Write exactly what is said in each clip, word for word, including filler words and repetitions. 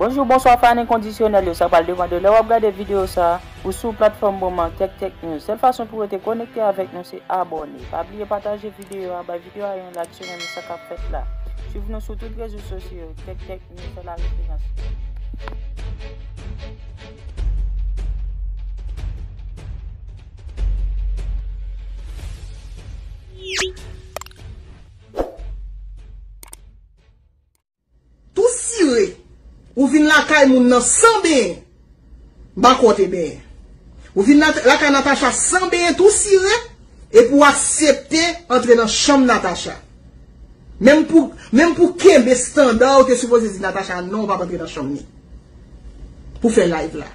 Bonjou, bonswa, fan enkondisyonèl yo, sa pral depann de lè w ap gade videyo sa a, ou sou platfòm moman Tech Tech News. Sèl fason pou w rete konekte avèk nou se abòne. Pa bliye pataje videyo a, bay videyo a yon like selon nou sa k ap fèt la. Swiv nou sou tout rezo sosyo yo, Tech Tech News se la referans. Tou sire. Ou vin lakay moun nan san benyen. M pa kwè w te benyen. Ou vin la- lakay Natacha san benyen tou sire. Epi w aksepte antre nan chanm Natacha. Menm pou, menm pou kenbe estanda ou te sipoze di Natacha non, ou p ap antre nan chanm ni. Pou fè live la.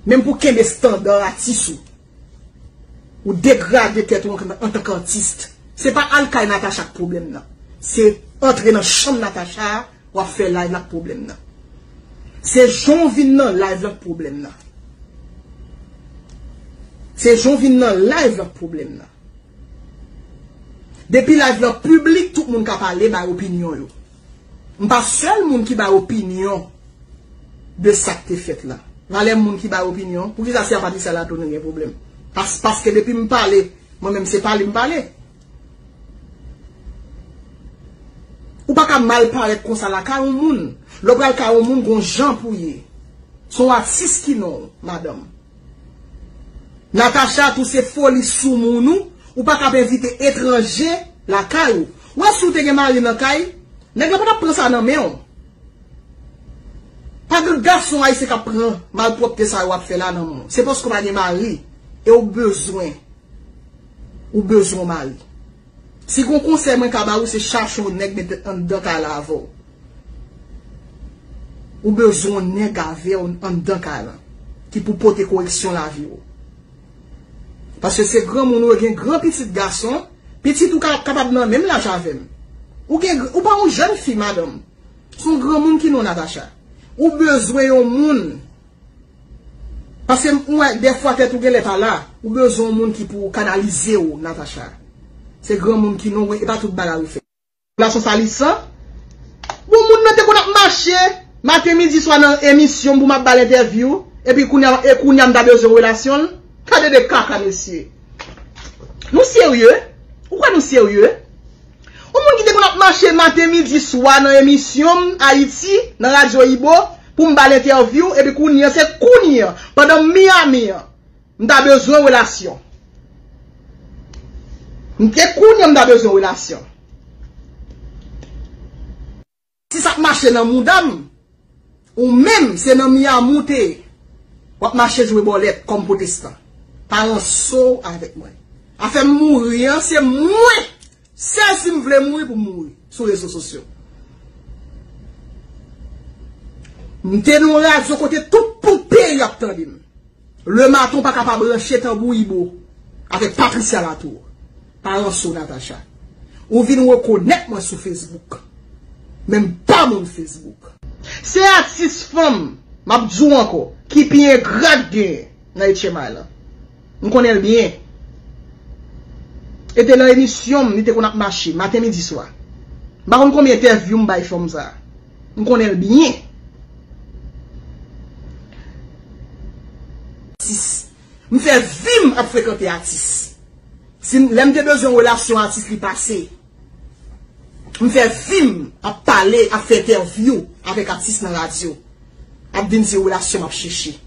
Menm pou kenbe estanda atis ou. Ou degrade tèt ou an, antanke atis. Se pa al kay Natacha k pwoblèm nan. Se antre nan chanm Natacha a, w ap fè live la k pwoblèm nan. Se jan w vin nan live la k pwoblèm nan. Se jan w vin nan live la k pwoblèm nan. Depi live lan piblik, tout moun ka pale, bay opinyon yo. M pa sèl moun ki bay opinyon de sa k te fèt la. Valè moun ki bay opinyon, poukisa se a Patricia la tou nou gen pwoblèm? Pas, paske depi m pale, mwen menm se pale m pale. Ou pa ka mal parèt konsa lakay yon moun. Lè w pral kay yon moun, gon jan pou ye. Se yon atis ki non w, madanm. Natacha tou se foli soumoun ou, ou pa ka ap envite etranje lakay ou. Ou wè si w te gen mari nan kay, nèg la pa t ap pran sa nan men w. Pa gen gason ayisyen k ap pran malpwòpte sa yo w ap fè la nan men w. Se paske w pa gen mari e w bezwen, ou bezwen yon mari. Si gon konsèy mwen ka ba ou, se chache yon nèg mete anndan kay la avè w. Ou bezwen yon nèg avè w anndan kay lan, ki pou pote koreksyon lavi w. Paske se granmoun ou ye, gen gran pitit gason, pitit ou ka, kapab nan menm laj avè m. Ou gen, ou pa yon jèn fi, madanm. Se yon granmoun ki non Natacha. Ou bezwen yon moun. Paske m wè, dèfwa tèt ou genlè pa la. Ou bezwen yon moun ki pou kanalize w, Natacha. Se granmoun ki non w, e pa tout bagay ou fè. Relasyon salisan. Bon, moun nan te konn ap mache maten, midi, swa nan emisyon m pou m ap ba l entèvyou, epi kounye a, e kounye a m ta bezwen relasyon l. Gade de kaka, mesye. Nou serye? Ou kwè nou serye? Yon moun ki te konn ap mache maten, midi, swa nan emisyon m, Ayiti, nan Radyo Ibo, pou m ba l entèvyou, epi kounye a, se kounye a, pandan m Miami an, m ta bezwen relasyon. M te kounye a, m ta bezwen relasyon. Si sa ap mache nan mouda m, ou menm, se nan Miami w te ye. W ap mache jwe bòlèt kòm pwotestan. Pa ranse w avèk mwen. Afè m mouri an, se mwen. Sèl si m vle mouri pou m mouri sou rezo sosyo. M te nan yon radyo kote tout, tout peyi ap tande m. Lematen w pa ka pa branche Tanbou Ibo avèk Patricia Latour. Pa ranse w, Natacha. Ou vin rekonèt mwen sou Facebook. Men m pa moun Facebook. Se atis fanm, m ap di w ankò, ki pi engra k genyen nan H M I lan. M konnen l byen. E te nan emisyon m, li te konn ap mache, maten, midi, swa. M pa konn konbyen entèvyou m bay fanm sa. M konnen l byen. Atis. M fè vi m ap frekante atis. Si m, lè m te bezwen yon relasyon atis, li pase. M fè vi m ap pale, ap fè entèvyou avèk atis nan radyo. Ap vin se relasyon m ap chèche.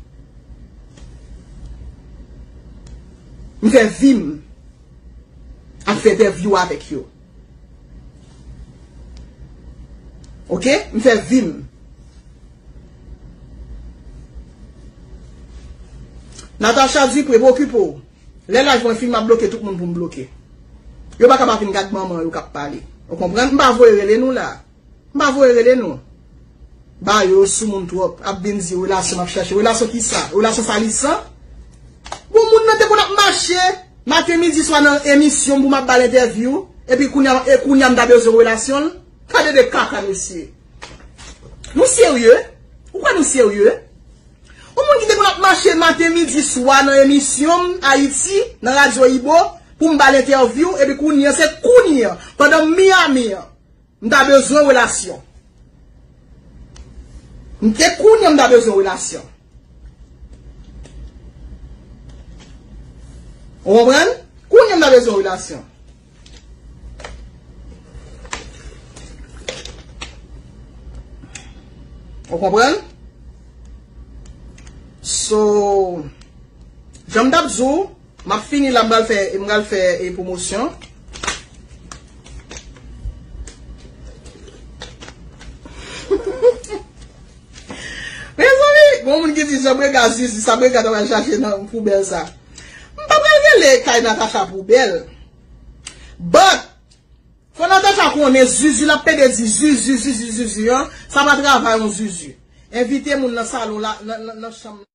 M fè vi m ap fè entèvyou avèk yo. Oke? M fè vi m. Natacha Dupré, pa okipe w. Lè laj mwen fini, m ap bloke tout moun pou m bloke. Yo pa ka pa vin gad manman yo k ap pale. Ou konprann? M pa voye rele nou la. M pa voye rele nou. Ba yo, yo soumoun twòp. Ap vin di relasyon m ap chache. Relasyon kisa? Relasyon salisan? Bon, moun nan te konn ap mache maten, midi, swa nan emisyon m pou m ap ba l entèvyou. Epi kounye a, e kounye a m ta bezwen relasyon l. Gade de kaka, mesye. Nou serye? Ou kwè nou serye? Yon moun ki te konn ap mache maten, midi, swa nan emisyon m, Ayiti, nan Radyo Ibo, pou m ba l entèvyou, epi kounye a, se kounye a, pandan m Miami an, m ta bezwen relasyon. M te kounye a m ta bezwen relasyon. Ou konprann? Kounye a m ta bezwen relasyon. Ou konprann? So, jan m t ap di w, m ap fini la, m pral fè, m pral fè e pwomosyon. Mezanmi, gon moun ki di Sabrina Zuzu, Sabrina ta pral chache nan poubèl sa. M pa pral rele kay Natacha poubèl. But, fò Natacha konnen Zuzu, l ap pede di Zuzu, Zuzu, Zuzu an, sa pa travay yon Zuzu. Envite moun nan salon la, nan, nan, nan chanm.